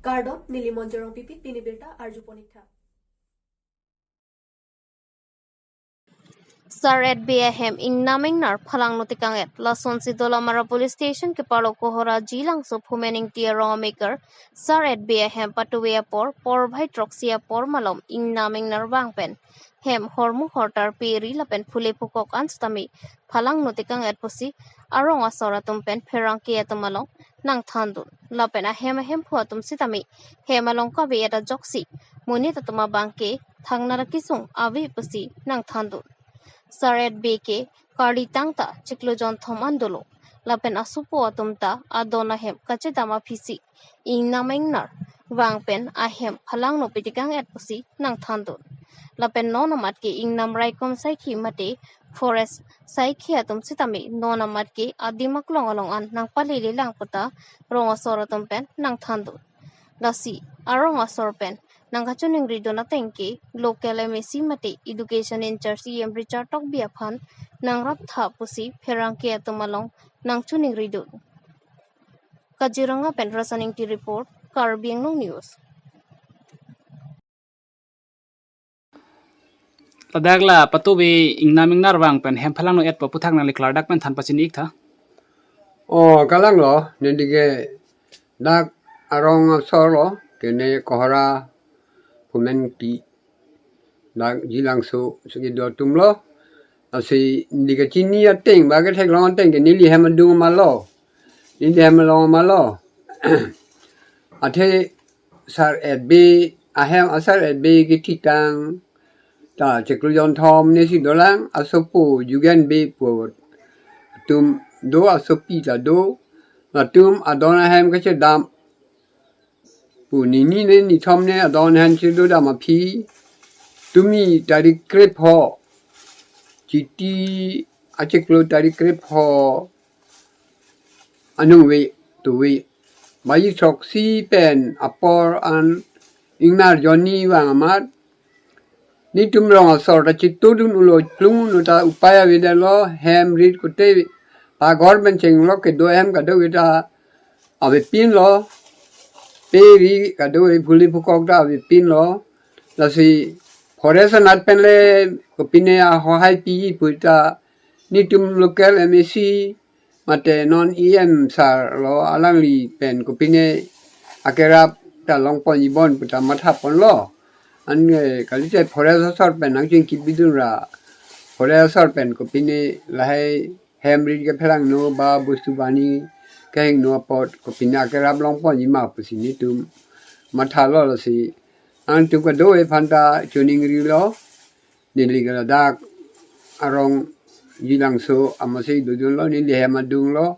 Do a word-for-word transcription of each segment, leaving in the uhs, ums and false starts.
Kardom, neli Monjorong Pipi, pini birta arju ponik tha. Sar-et Bey ahem ingnam ingnar phalangno tekang-et, lasonsi Dolamara Police Station keparlo Kohora Jilangso Phumen Ingti arong ameker Sar-et Bey ahem patuve apor, porbhai throksi apor malom ingnam ingnar vang pen hem hormu hortar peri lapen phule phukok an sitame phalangno tekang-et pusi arong asor atum pen pherangke atum along nangthandun. Lapen ahem ahemphu atum sitame hem along kave-et ajoksi monit atum abang ke thangnat akesung ave pusi nangthandun. Sar-et Bey ke karli tangta chiklo jonthom an dolo. Lapen asopo atum ta adon ahem kachedam aphisi ingnam ingnar vang pen ahem phalangno petekang-et pusi nangthandun. Lapen non amat ke ingnam raikom saikhi mate forest saikhi atum sitame non amat ke adim aklong along an nangpalele lang puta rong asor atum pen nangthandun. Lasi arong asor pen nangkachoningridun ateng ke local M A C mate education in-charge E M Richard Tokbi aphan nangrap tha pusi pherangke atum along nangchoningridun. Kaziranga pen Rasan Ingti report, Karbi Anglong News. Ladak la patuve ingnam ingnar vang pen hem phalangno-et pu aphuthak nangli klardak pen than pachini-ik tha. O, kalang lo, neli ke dak arong asor lo, kene Kohora Phumen Ingti, dak Jilangso suki do atum lo. Lasi neli kachini ateng, ba ketheklong ateng ke neli hem adung ma lo. Neli hem along ma lo. Athe Sar-et Bey, ahem a-Sar-et Bey kethitang ta chiklo jonthom ne si dolang, asopo Jugen Bey pu atum do, asopi ta do, latum adon ahem kachedam pu nini ne nithom ne adon ahem chedodam aphi, tumi tarik krepho, Chiti achiklo tarik krepho anung ve tuve, baji throksi pen apor an ingnar jonni vang amat, netum rong asor ta chitudun ulo, plung ulo ta upai avedetlo, hem rit kute, paghor pen chenglok kedo ahem kadokave ta avepinlo, peri kadokave phule phukok ta avepinlo. Lasi forest anat pen le kopine ahohai pi pu ta netum local M A C mate non E M sir lo, alangli pen kopine akerap ta longponji bon pu ta mathaponlo. Anke kalite forest asor pen nangchingkipidun ra, forest asor pen kopine lahai hem rit kephelangno ba bostu bani kehingno apot kopine akerap longponji ma pusi netum mathalo. Lasi nangtum kadokave aphan ta choningrilo. Neli ke ladak arong Jilangso amatsi dodunlo, neli hem adunglo.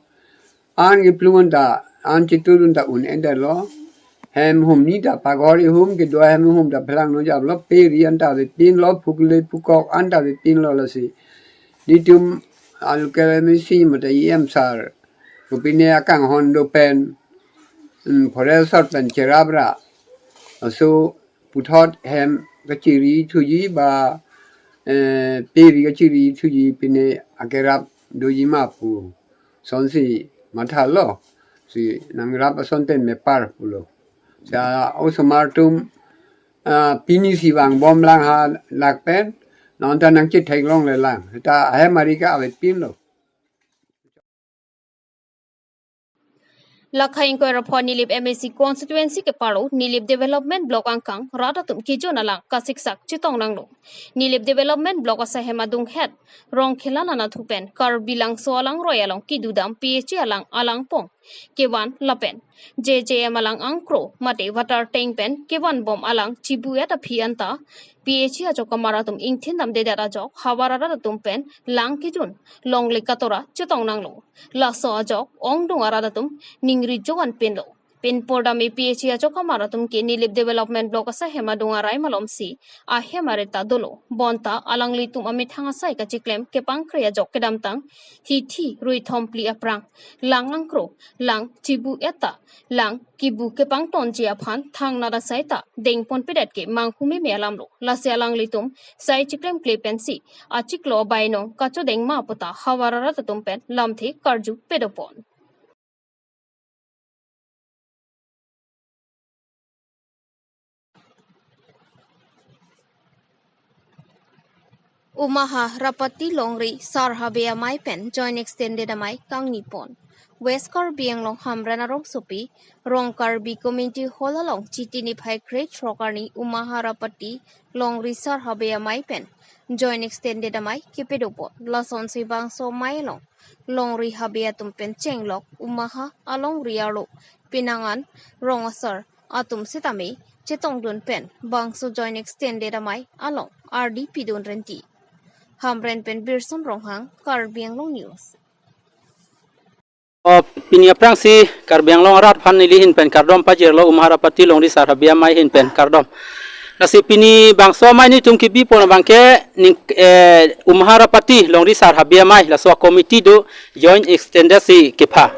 An keplung an ta, an chitudun ta un-edetlo. Hem humni ta paghor ihum kedo ahem hum ta phelangno japlo, peri an ta avepinlo, phule phukok an ta avepinlo. Lasi netum a local M A C mate E M sir kopine akanghon do pen, mm, forest asor pen cherap ra, laso puthot hem kachiri thuji ba, eh, peri kachiri thuji pine akerap doji ma pu sonsi mathalo. Si nangrap ason pen mepar pulo. Sa osomar atum, ah, pini si vangbom lang ha lak pen, non ta nangchetheklongle lang. Ta ahem ari ke avepinlo. Lakha ingkoi ra pho Nilip M A C constituency keparo Nilip Development Block angkang rat atum kejun alang kasiksak chetong nanglo. Nilip Development Block asai hem adunghet Rongkhelan anatthu pen Karbi Langso alangroi along kedodam P H E alang alangpong kevan lapen J J M alang angkro mate water tank pen kevanbom alang chibu-et aphi anta P H E achokamar atum ingthin damdedet ajok havar arat atum pen lang kejun longle katora chetong nanglo. Laso ajok ongdung arat atum ningri jovan pinlo. Pinpor dam P H E achokamar atum ke Nilip Development Block asai hem adung arai malomsi ahem arit ta dolo. Bonta alanglitum amethang asai kachiklem kepangkre ajok kedamtang hithi rui thom phli aphrang lang angkro, lang chibu-et ta lang kebu kepangtonji aphan thangnat asai ta dengponpedet ke manghumeme alamlo. Lasi alanglitum sai chiklemkle pensi achiklo abainong kachodeng ma puta havar arat atum pen lamthe karju pedopon. Umaharappati Longri Sar Habe Amei pen Joint Extended Amei kangnipon. West Karbi Anglong Hamren arongsopi Rong Karbi Community Hall along Chiti niphai krethrok arni Umaharappati Longri Sar Habe Amei pen Joint Extended Amei kepadopon. Lasonsi bangso amei along Longri Habe atum pen chenglok Umaha alongri arlo penang an rong asar atum sitame chetongdun pen bangso Joint Extended Amei along ardi pidun renti. Hamren pen Birson Ronghang, Karbi Anglong News. O, pini aphrangsi Karbi Anglong arat aphan neli ahin pen kardom pajirlo Umaharappati Longri Sar Habe Amei ahin pen kardom. Lasi pini bangso amei nelitum kebipon abangke ning, eh, Umaharappati Longri Sar Habe Amei laso committee do Joint Extended si kepha.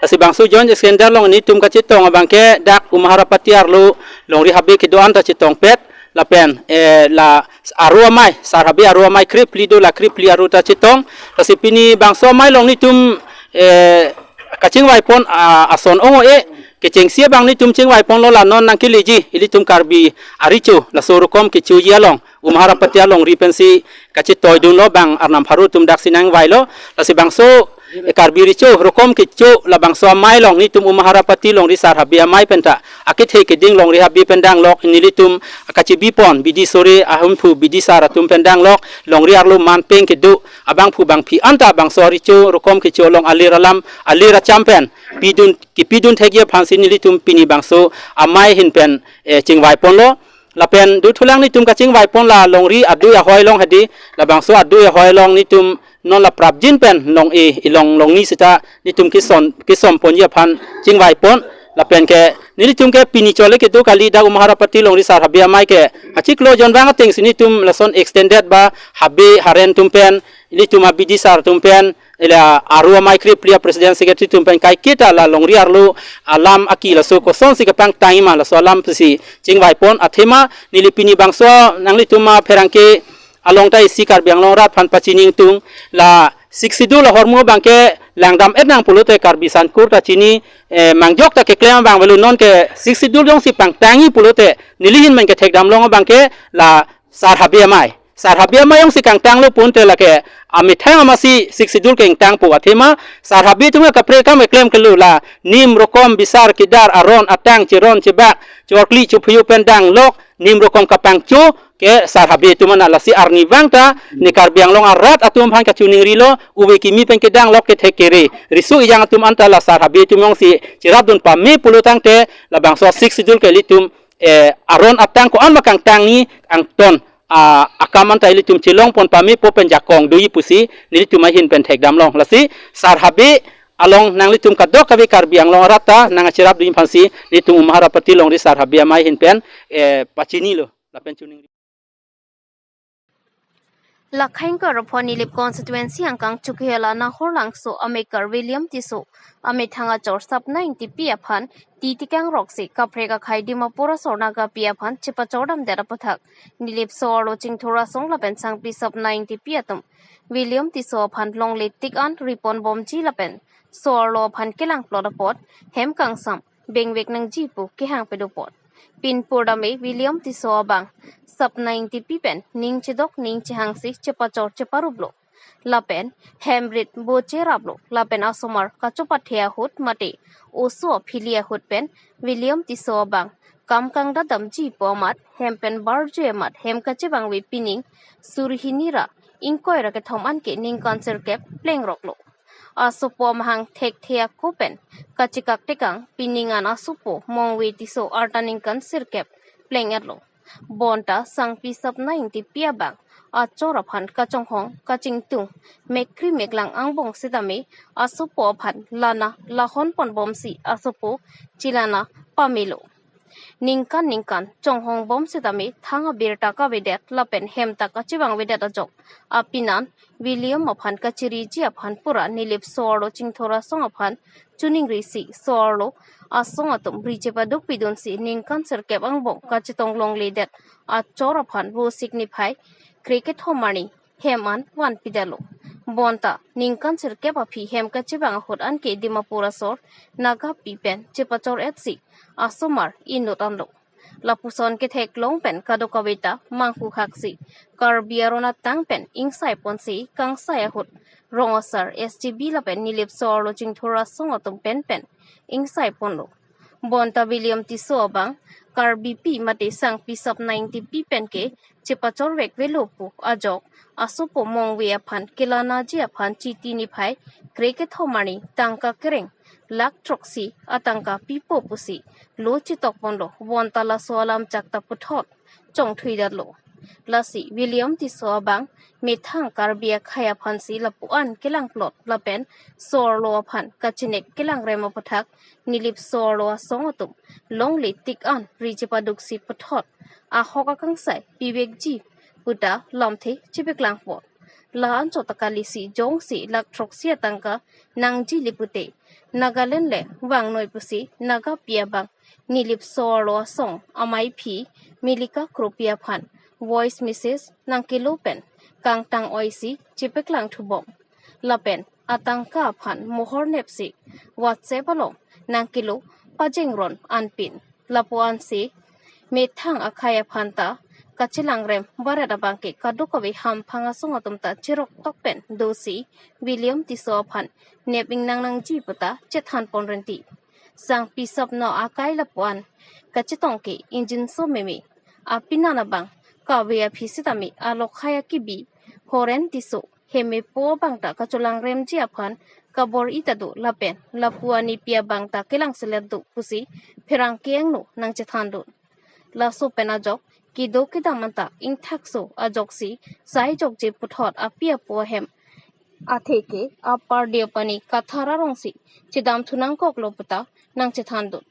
Lasi bangso Joint Extended along nelitum kachetong abangke dak Umaharappati arlo Longri Habe kedo-an ta chetongpet lapen, eh, la aro amei, Sar Habe aro amei krephli do, la krephli aro ta chetong. Lasi pini bangso amei along nelitum, eh, kachingvaipon, ah, ason ong-e, kechengsi abang nelitum chingvaiponlo, la non nangkeleji ilitum Karbi arecho, laso rokom kechoji along Umaharappati alongri pensi kachetoidunlo, bang arnam pharo atum daksi nangvailo. Lasi bangso, eh, Karbi recho rokom kecho labangso amei along nelitum Umaharappati Longri Sar Habe Amei penta akethe keding Longri Habe pen danglok, nelitum kachebipon bidi sore ahemphu bidi sar atum pen danglok, Longri arlo manpeng kedo abangphu bangphi anta bangso arecho rokom kecho along alir alam, alir acham pen pidun, kepidun thekji aphansi nelitum pini bangso amei ahin pen, eh, chingvaiponlo. Lapen dothulang nelitum kachingvaipon la Longri adui ahoi along hedi, labangso adui ahoi along nelitum non la prapjin pen long-e, ilong longni sita nelitum kison, kisomponji aphan chingvaipon. Lapen ke nelitum ke pini chole kedo kali, dak Umaharappati Longri Sar Habe Amei ke achiklo jonvang atengsi nelitum lason extended ba habe haren atum pen, nelitum abidi sar atum pen, ila aro amei krephli a president secretary atum pen kaiketa la Longri arlo alam aki laso kosonsi kepangtangji ma laso alam si chingvaipon. Athema neli pini bangso nanglitum apherangke along ta isi Karbi Anglong arat aphan pachini ingtung, la Sixth Schedule ahormu abangke langdam-et nang pulote Karbi Sangkur ta chini, eh, mangjok ta keklem abang avelo, nonke Sixth Schedule jongsi pangtangji pulote neli ahin pen kethekdam long abangke la Sar Habe Amei. Sar Habe Amei jongsi kangtanglo pulote lake amethang amatsi Sixth Schedule kangtangpo. Athema Sar Habe atum ke kaprek akam keklem kelo, la nim rokom bisar kedar aron atang cheron chebak chorkli chophiyo pen danglok, nim rokom kapangcho ke Sar Habe atum anat. Lasi arnivang ta ne Karbi Anglong arat atum aphan kachiningrilo, uve kimi pen kedanglok kethek kere, riso ejang atum anta la Sar Habe atum jongsi cherapdun pame pulo tangte labangso Sixth Schedule ke ilitum, eh, aron atang ko-an ma kangtangji angton, ah, akam anta ilitum chelongpon pamepo pen jakong doji pusi nelitum ahin pen thekdam long. Lasi Sar Habe along nanglitum kadokave Karbi Anglong arat ta nangcherapdunji aphansi nelitum Umaharappati Longri Sar Habe Amei ahin pen, eh, pachinilo lapen chuningri. Lakhaing Kar aphan Nilip constituency angkang Chokihola Nahorlangso amekar William Tisso amethang achor Sapna Ingtipi aphan ti tikang roksi kaprek akhei Dimapur asor Nagapi aphan chepachordamdet aputhak Nilip so-arlo Chingthur Asong lapen Sangpi Sapna Ingtipi atum William Tisso aphan longle tik an riponbomji lapen so-arlo aphan kelangplot apot hem kangsam bengvek nangji pu kehang padopon. Pinpur dame William Tisso abang Sapna Ingtipi pen ning chedok ning chehangsi chepachor cheparuplo. Lapen hem rit bo cheraplo. Lapen asomar kachopathe ahut mate oso aphili ahut pen William Tisso abang kam kangdadamji pu amat hem pen barjui amat hem kachevangve pining suri hini ra ingkoi ra kethom anke ningkan sirkep plengroklo. Asopo amahang thekthe ako pen kachekak tekang pining an asopo Mongve Tisso arta ningkan sirkep pleng-etlo. Bonta Sangpi Sapna Ingtipi abang achor aphan kachonghong kachingtung mekri meklang angbong sitame asopo aphan lana lahonponbomsi asopo chelana pamelo. Ningkan ningkan chonghongbom sitame thang abirta kavedet lapen hem ta kachevangvedet ajok apinan William aphan kachiriji aphan pura Nilip so-arlo Chingthur Asong aphan chuningrisi so-arlo asong atum ri chepadukpidunsi ningkan sirkep angbong kachetong longledet achor aphan Vosik niphai krekethom arni hem an vanpidetlo. Bonta ningkan sirkep aphi hem kachevang ahut anke Dimapur asor Nagapi pen chepachor-etsi asomar inut anlo. Lapuson ketheklong pen kadokave ta manghu haksi Karbi aron atang pen ingsai ponsi kangsai ahut rong asar S G B lapen Nilip So-arlo Chingthur asong atum pen pen ingsai ponlo. Bonta William Tisso abang Karbipi mate sangpi sapna ingtipi pen ke chepachorvek velo pu ajok asopo mongve aphan kelanaji aphan Chiti niphai krekethom arni tangka kereng lakh throksi atangka pipo pusi lo chetok ponlo. Bonta laso alam chakta puthot chongthui datlo. Lasi William Tisso abang methang Karbi akhei aphansi lapu-an kelangplot lapen So-arlo aphan kachinek kelangrem aputhak Nilip So-arlo asong atum longle tik an ri chepaduksi puthot ahok akangsai pivekji puta lamthe chepeklangpon. La-an chot ta kalisi jongsi lakh throksi atangka nangji le pute Nagaland le vangnoi pusi Nagapi abang Nilip So-arlo asong amaiphi Milika Kropi aphan voice message nangkelo pen kangtang oisi chepeklangthubom. Lapen atangka aphan mohor nepsi WhatsApp along nangkelo pajengron anpin. Lapu-ansi methang akhei aphan ta kachelangrem baret abangke kadokave hamphang asong atum ta cheroktok pen dosi William Tisso aphan nep ingnang nangji puta chethan ponrenti. Sangpi sapna akai lapu-an kachetong ke ingjinso meme apinan abang kave aphi sitame alokhai akibi Horen Tisso hemepo abang ta kacholangremji aphan kabor-i ta do lapen lapu anipi abang ta kelangselet do pusi pherangke angno nangchethandun. Laso pen ajok kedo kedam anta ingthakso ajoksi sai jokje puthot api apo ahem atheke Upper Deopani Kathar arongsi chedamthu nangkoklo puta nangchethandun.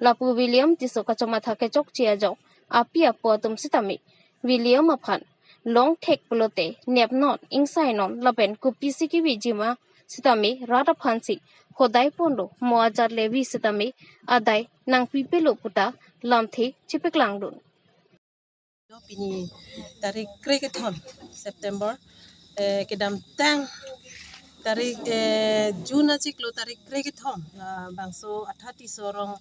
Lapu William Tisso kachomatha kechokche ajok api apo atum sitame William aphan longthek pulote nepnon ingsainon lapen kopisi kevejima sitame rat aphansi hodai ponlo, mo ajat le vi sitame adai nangpipelo puta lamthe chepeklangdun. Pini tarik krekethom September, eh, kedamtang tarik, eh, June achiklo tarik krekethom, ah, bangso athati sorong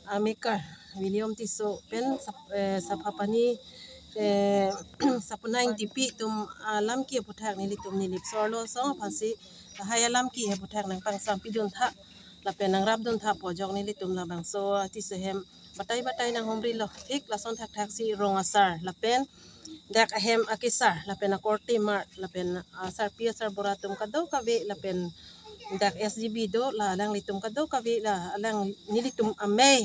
amekar William Tisso pen sap-, eh, Saphapani, eh, Sapnang Tipi atum alamki aputhak nelitum Nilip So-arlo asong aphansi lahai alamki aputhak nangpangsampidun tha lapen nangrapdun tha pu ajok nelitum labangso Tisso ahem batai batai nanghumrilo. Thik lason thakthaksi rong asar lapen dak ahem akesar lapen akorte mar lapen asarpi asarbura atum kadokave lapen dak S G B do la alanglitum kadokave la alang nelitum amei,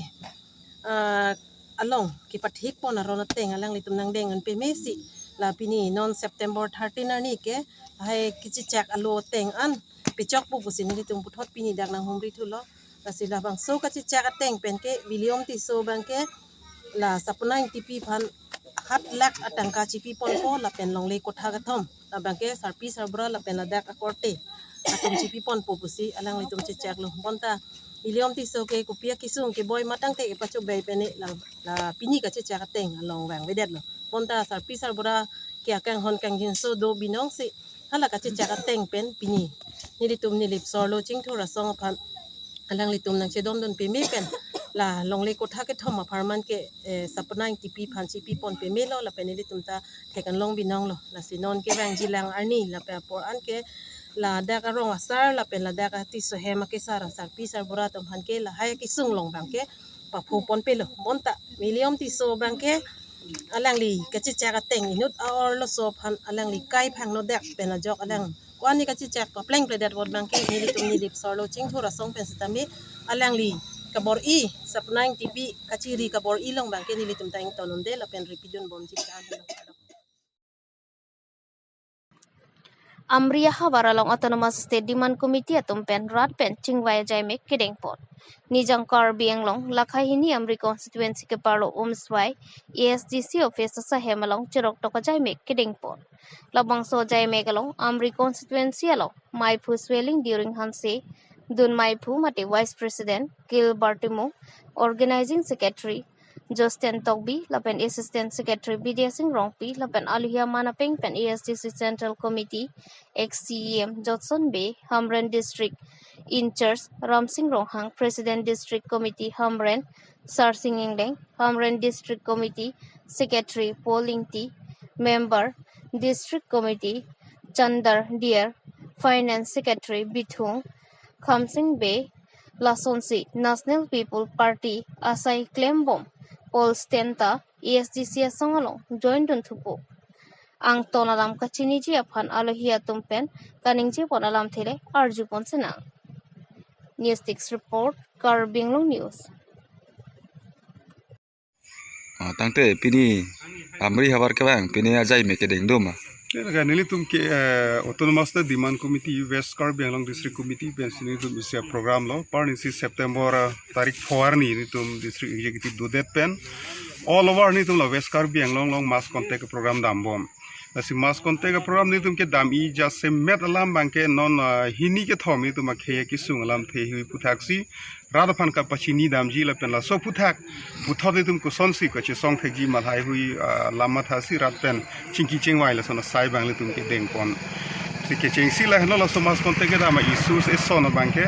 ah, along kepathik pon aron ateng alanglitum nangdeng an pemesi la pini non September thirteen arni ke lahai kechechak alo ateng an pechokpo pusi nelitum puthot pini dak nanghumri thulo. Lasi labangso kachechak ateng pen ke William Tisso abangke la Sapnang Tipi aphan hat lakh atangka chepi ponpo lapen longle kotha kethom labangke sarpi sarbura lapen ladak akorte atum chepi ponpo pusi alanglitum chechaklo. Bonta William Tisso ke kopi akesung keboi matangte kepachobei pen la, la pini kachechak ateng along vangvedetlo. Bonta sarpi sarbura ke akanghon kangjinso do binongsi hala kachechak ateng pen pini nelitum Nilip So-arlo Chingthur asong aphan alanglitum nangchedomdun peme pen la longle kotha kethom apharman ke, eh, Sapnang Tipi aphan chepi pon pemelo lapen nelitum ta thek anlong binonglo. Lasi non kevangjilang arni lapen apor an ke ladak arong asar lapen ladak aTisso ahem akesar asarpi sarbura atum aphan ke lahai akesung along abangke papho ponpelo. Bonta William Tisso abangke alangli kachechak ateng inut a-arloso aphan alangli kai phangno dak pen ajok alang ko-an ni kachechak paplengpledet apot abangke nelitum Nilip So-arlo Chingthur asong pen sitame alangli kabor-i Sapnang Tipi kachiri kabor-i along abangke nelitum ta ingtonunde lapen ripidun bomji ta. Amri ahavar along Autonomous State Demand Committee atum pen rat pen chingvai ajaimek kedengpon. Nijang Karbi Anglong lakha hini Amri constituency keparlo Umswai A S D C office asahem along cheroktok ajaimek kedengpon. Labangso ajaimek along Amri constituency along maiphu Swelling Deoring Hanse, dun maiphu mate Vice President Gilbert Timung, Organizing Secretary Justin Tokbi lapen Assistant Secretary Bidya Sing Rongpi lapen alohi aman apeng pen A S D C Central Committee ex C E M Jotson Bey, Hamren District in-charge Ramsing Ronghang, President District Committee Hamren Sarsing Ingleng, Hamren District Committee Secretary Paul Ingti, Member District Committee Chandar Dier, Finance Secretary Bithung Khamsing Bey, lasonsi National People Party asai klembom Paul Sten ta A S D C asong along join dun thupo. Angton alam kachiniji aphan alohi atum pen kaningje pon alamthe le arju pon senang. News Desk Report, Karbi Anglong News. Ah, tangte pini Amri havar kevang, pini ajai me kedeng doma. Ya, kan nelitum ke, eh, Autonomous State Demand Committee, West Karbi Anglong District Committee pensi nelitum isi program lo, par nisi September, eh, tarik four arni nelitum District Executive dodet pen all over nelitum la West Karbi Anglong along mass contact program dambom. Lasi mass contact program nelitum kedam-i jasemet alam abangke non, ah, hini kethom nelitum akhei akesung alamthe hui aputhaksi rat aphan kapachini damji lapen laso aphuthak puthot nelitum kosonsi kachesong thekji ma lahaihui, ah, alam mathasi rat pen chingki chingvai lason asai abang nelitum kedeng pon. Si kechengsi lahenlo laso mass contact kedam a-issues eson abangke,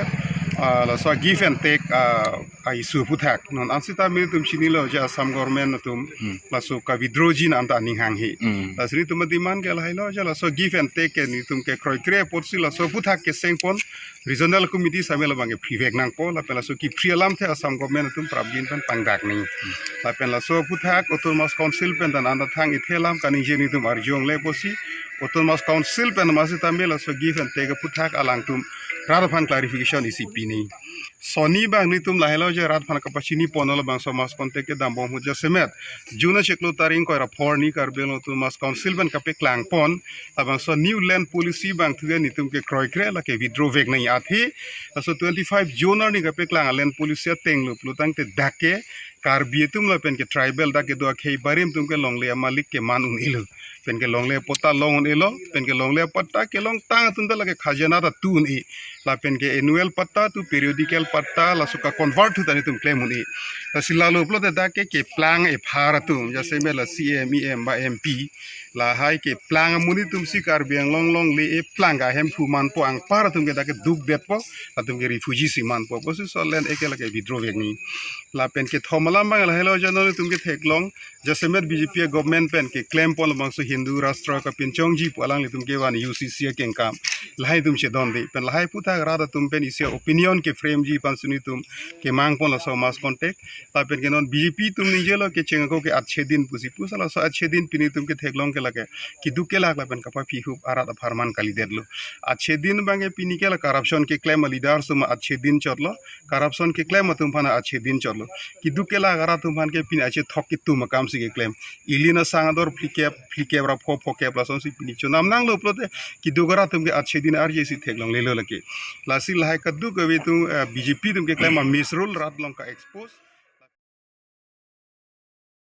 ah, laso give and take, ah, a-issue aphuthak. Non ansita nelitum chinilo je Assam government atum Hmm. laso ka-withdrawji an ta aning hanghe. Hmm. Lasi nelitum a-demand ke lahailo je laso give and take ke nelitum ke kroikre apotsi laso aphuthak keseng pon regional committee samel abangke free vek nangpo lapen laso kefree alamthe Assam government atum prapjin pen pangdak nangji. Hmm. Lapen laso aphuthak Autonomous Council pen ta an ta thang-ithe alam kaningje nelitum arjong le apotsi Autonomous Council pen masita me laso give and take aphuthak alangtum rat aphan clarification isi pi nangji. Sonni abang nelitum lahailo je rat aphan kapachini pon labangso mass contact kedambom ahut jasemet June achiklo tarik ingkoi ra four arni Karbi Anglong Autonomous Council pen kapeklang pon labangso new land policy abang thuke nelitum ke kroikre lake withdraw vek nangji athe. Laso twenty-five June arni kapeklang a-land policy ateng lo pulo tangte dak ke Karbi atum lapen ke tribal dak kedo akhei barim atum ke longle amalik keman un-elo. Pen ke longle patta long un-elo, pen ke longle patta kelongtang atum ta lake khajana ta tu un-e. Lapen ke annual patta to periodical patta laso ka-convert thu ta nelitum klem un-e. Lasi lalo pulote dak ke keplang ephar atum, jasemet la C E M, E M ba M P, lahai keplang amonit atumsi Karbi Anglong longle eplang ka hemphu manpo, anpar atum ke dak ke dukdetpo, latum ke refugee si manpo. Pusi laso land eke lake withdraw vek nangji. Lapen kethom alam abang lahailo je non nelitum ketheklong jasemet B J P government pen keklem pon labangso Hindu Rashtra kapinchongji pu alanglitum kevan U C C akengkam lahai atum chedonde. Pen lahai aphuthak rat atum pen isi opinion ke-frame ji aphansi nelitum kemang pon laso mass contact. Lapen ke non B J P atum ningjelo kecheng ako ke achhe din pusi, pusi laso achhe din pini nelitum ketheklong ke lake keduk kelak lapen kapaphi hup arat apharman kalidetlo. Achhe din abangke pini ke la corruption keklem a-leaders atum achhe din chotlo. Corruption keklem atum aphan achhe din chotlo. Keduk kelak arat atum aphan ke pini achethok ketum akamsi keklem. Ili na sang ador phlikep, phlikep ra pho, phokep lasonsi pini chonam nanglo pulote keduk arat atum ke achhe din arje si theklonglelo lake. Lasi lahai kadokave atum, eh, B J P atum keklem a-misrule rat along ka-expose.